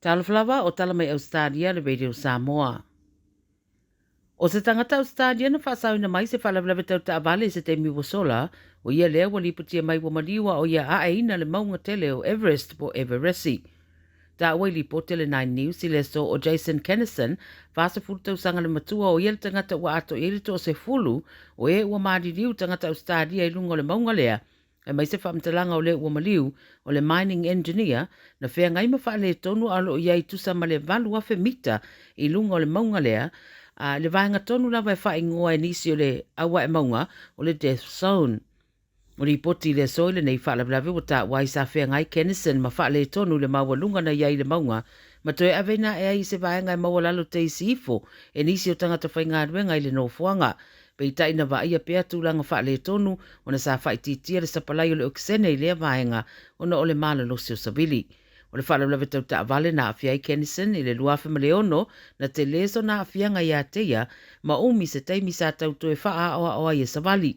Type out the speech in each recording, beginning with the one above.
Talofa lava o tala mai Ausetalia le Radio Samoa. O se tagata Ausetalia na faasaoina mai se faalavelave tau taavale i se taimi ua sola, o ia lea ua lipotia mai ua maliu a o ia aeina le mauga tele o Everest po Everesi. Taua i lipoti a le Nine News i le aso o Jason Kennison, 40 tausaga le matua o ia le tagata ua ato i ai le toasefulu o e ua maliliu tagata Ausetalia i luga o le mauga lea, aemaise faamatalaga o le ua maliu o le mining engineer na feagai ma faaletonu a o lo o i ai tusa ma le 8,000 mita i luga o le mauga lea, a le vaega tonu lava e faaigoa e nisi o le auae mauga o le Death Zone. O lipoti i le aso i lenei faalavelave ua taua ai sa feagai Kennison ma faaletonu i le maualuga na i ai i le mauga ma toe aveina ae ai i se vaega e maualalo teisi ifo e nisi o tagata faigaluega i le nofoaga. Peitai na vaaia pea tulaga faaletonu ona sa faaitiitia le sapalai o le okesene i lea vaega ona o le malolosi o savili. O le faalavelave tau taavale na aafia ai Kennison i le 2006 na tele sona aafiaga ia te ia ma umi se taimi sa tau toe faaaoao ai e savali.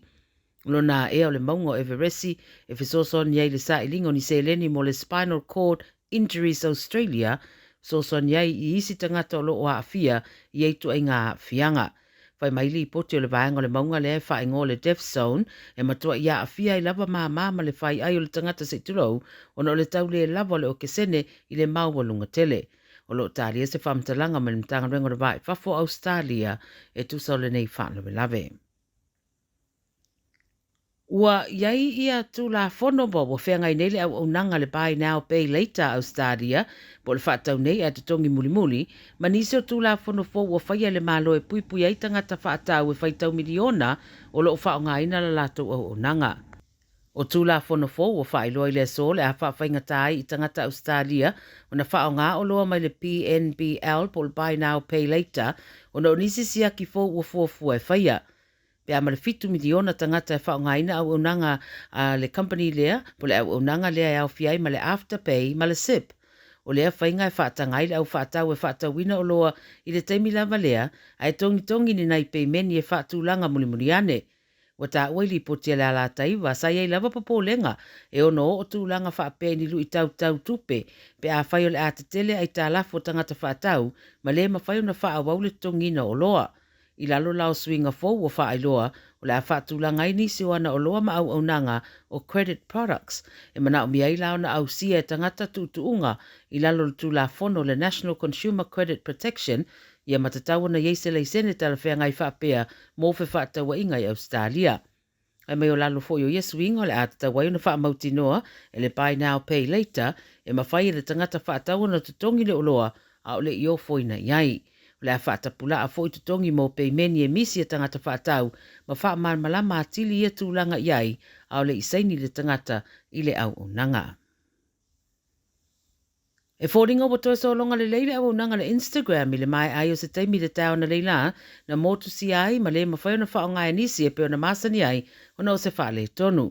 O lona aea o le mauga o Everesi e fesoasoani ai i le sailiga o ni seleni mo le Spinal Cord Injuries Australia, fesoasoani ai i isi tagata o lo o aafia i ia ituaiga aafiaga. Fai mai lipoti o le vaega o le mauga lea e faaigoa o le Death Zone e matuai aafia ai lava māmā ma le faiai o le tagata se i tulou ona o le tau le lava o le okesene i le maualuga tele. O lo o talia se faamatalaga mai le Matagaluega o le Va i Fafo o Ausetalia e tusa o lenei faalavelave. Ua i ai ia Tulafono ma ua feagai nei le auaunaga le Buy Now Pay Later a Ausetalia po o le faatau nei ae totogi mulimuli, ma nisi o Tulafono fou ua faia e le Malo e puipui ai tagata faatau e faitau miliona o lo o faaaogaina la latou auaunaga. O Tulafono fou ua faailoa i le aso o le a faafaigata ai i tagata Ausetalia ona faaaoga oloa mai le BNPL po o le Buy Now Pay Later ona o nisi siaki fou ua fuafua e faia. Pe a ma le 7 miliona tagata e faaaogaina auaunaga a le company lea, po o le auaunaga lea e aofia ai ma le Afterpay ma le Zip. O lea faiga e faataga ai le au faatau e faatauina oloa i le taimi lava lea, ae togitogi ni nai peimeni e faatulaga mulimuli ane. Ua taua i lipoti a le Alataiva, sa i ai lava popolega e ono oo tulaga faapea i ni luitau tau tupe pe afai o le a tetele aitalafu a tagata faatau ma le mafai ona faaauau le totogiina o oloa. I lalo la o suiga fou ua faailoa, o le a faatulaga ai nisi o ana oloa ma auaunaga o credit products e manaomia ai la ona ausia e tagata tuutuuga i lalo o le Tulafono le National Consumer Credit Protection ia ma tatau ona i ai se laisene talafeagai faapea mo fefaatauaiga i Ausetalia. Fai mai o lalo foi o ia suiga o le a tatau ai ona faamautinoa e le Buy Now Pay Later e mafai e le tagata faatau ona totogi le oloa a o le i ofoina i ai. O le a faatapulaa foi totogi mo peimeni e misi a tagata faatau ma faamalamalama atili ia tulaga i ai a o le i saini le tagata i le auaunaga. E foliga ua toe sologa lelei le auaunaga le Instagram i le maea ai o se taimi i le taeao analeila na motusia ai ma le mafai ona faaaoga e nisi e pei ona masani ai ona o se faaletonu.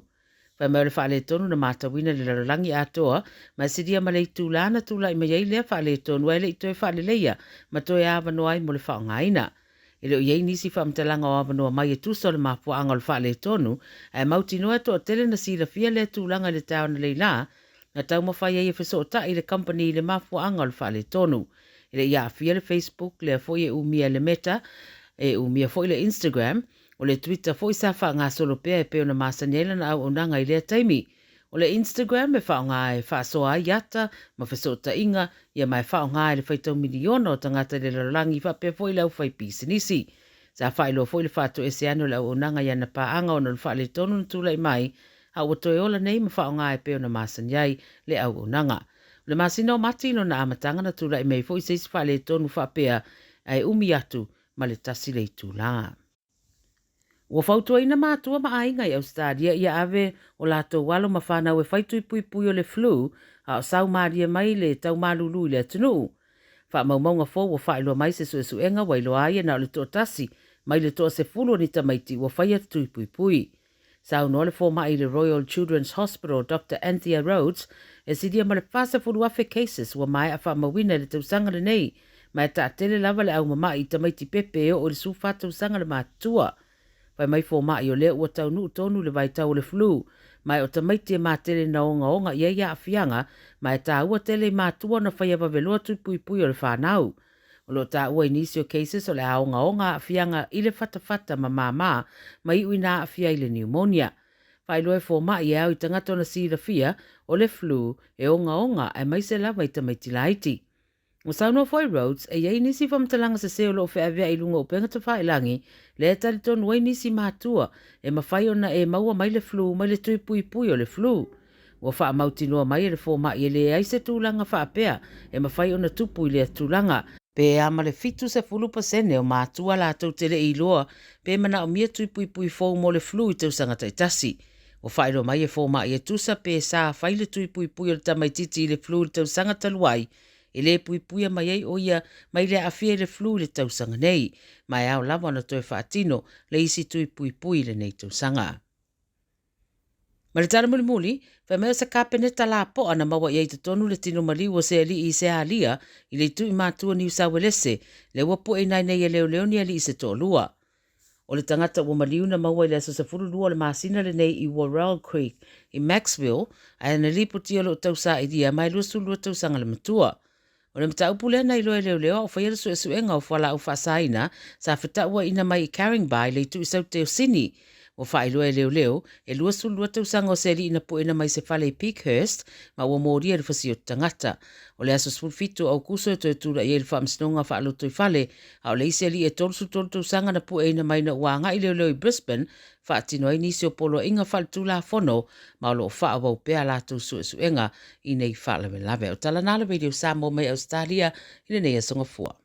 Fai mai o le faaletonu na matauina i le lalolagi atoa ma e silia ma le itula na tulai mai ai lea faaletonu ae le i toe faaleleia ma toe avanoa ai mo le faaaogaina. E le o i ai nisi faamatalaga o avanoa mai e tusa o le mafuaaga o le faaletonu, ae mautinoa e toatele na silafia lea tulaga i le taeao analeila na taumafai ai e fesootai le kamupani i le mafuaaga o le faaletonu. E le i aafia le Facebook, lea foi e umia e le Meta, e umia foi le Instagram, o le Twitter foi sa faagasolo pea e pei ona masani ai lana auaunaga i lea taimi. O le Instagram e faaaoga e faasoa ai ata ma fesootaiga ia ma e faaaoga e le faitau miliona o tagata i le lalolagi faapea foi le aufaipisinisi. Sa faailoa foi le faatoese ane o le auaunaga i ana paaga ona o le faaletonu na tulai mai, a ua toe ola nei ma faaaoga e pei ona masani ai le auaunaga. O le masina o Mati i lona amataga na tulai mai foi se isi faaletonu faapea ae umi atu ma le 1 le itula. Ua fautuaina matua ma aiga i Ausetalia ia ave o latou alo ma fanau e fai tui puipui o le flu a o sau malie mai le tau malulu i le atunuu. Faamaumauga fou ua faailoa mai se suesuega ua iloa ai e na o le toatasi mai le 10 o ni tamaiti ua faia tui puipui. Saunoa le fomai i le Royal Children's Hospital Dr. Anthea Rhodes e silia ma le 40,000 cases ua maea faamauina i le tausaga lenei, ma e taatele lava le aumamai i tamaiti pepe e oo i le 14 tausaga le matutua. Fai mai fomai o lea ua taunuu tonu le vaitau o le flu, ma e o tamaiti e matele na ogaoga i ai aafiaga, ma e taua tele i matua ona faia vaveloa tui puipui o le fanau. O lo o taua i nisi o cases o le a ogaoga aafiaga i le fatafata ma māmā ma iu ina aafia i le pneumonia. Faailoa e fomai e ao i tagata ona silafia o le flu e ogaoga aemaise lava i tamaiti laiti. Ua saunoa foi Rhodes e i ai nisi faamatalaga sese o lo o feaveai i luga o upega tafailagi lea e talitonu ai nisi matua e mafai ona e maua mai le flu mai le tui puipui o le flu. Ua faamautinoa mai e le fomai e leai se tulaga faapea e mafai ona tupu i lea tulaga. Pe a ma le 70% o matua latou te le i iloa pe manaomia tui puipui fou mo le flu i tausaga taitasi. Ua faailoa mai e fomai e tusa pe sa fai le tui puipui o le tamaitiiti i le flu i le tausaga talu ai, e le puipuia mai ai o ia mai le aafia i le flu i le tausaga nei, ma e ao lava ona toe faatino le isi tui puipui i lenei tausaga. Ma le tala mulimuli, fai mai o se kapeneta lapoa na maua i ai totonu le tino maliu o se alii i se alia i le itu i matua Niu Sauelese, lea ua pueina ai nei e leoleo ni alii se toalua. O le tagata ua maliu na maua i le aso 12 o le masina lenei i Warrell Creek i Macksville, ae na lipotia o lo o tausailia ma e 22 tausaga le matua. O le mataupu lea na iloa e leoleo a o faia le suesuega o fualaau faasaina sa fetauaiina mai i Caringbah i le itu i Saute o Sini. Ua faailoa e leoleo, e 22 tausaga o se alii na pueina mai se fale i Peakhurst ma ua molia i le fasioti tagata. O le aso 17 o Aukuso e toe tulai ai le faamasinoga faalotoifale, a o le isi alii e 33 tausaga na pueina mai ina ua agai leoleo i Brisbane faatino ai nisi o poloaiga faaletulafono ma o lo o faaauau pea a latou suesuega i nei faalavelave. O tala na le Radio Samoa mai Ausetalia i lenei aso Gafua.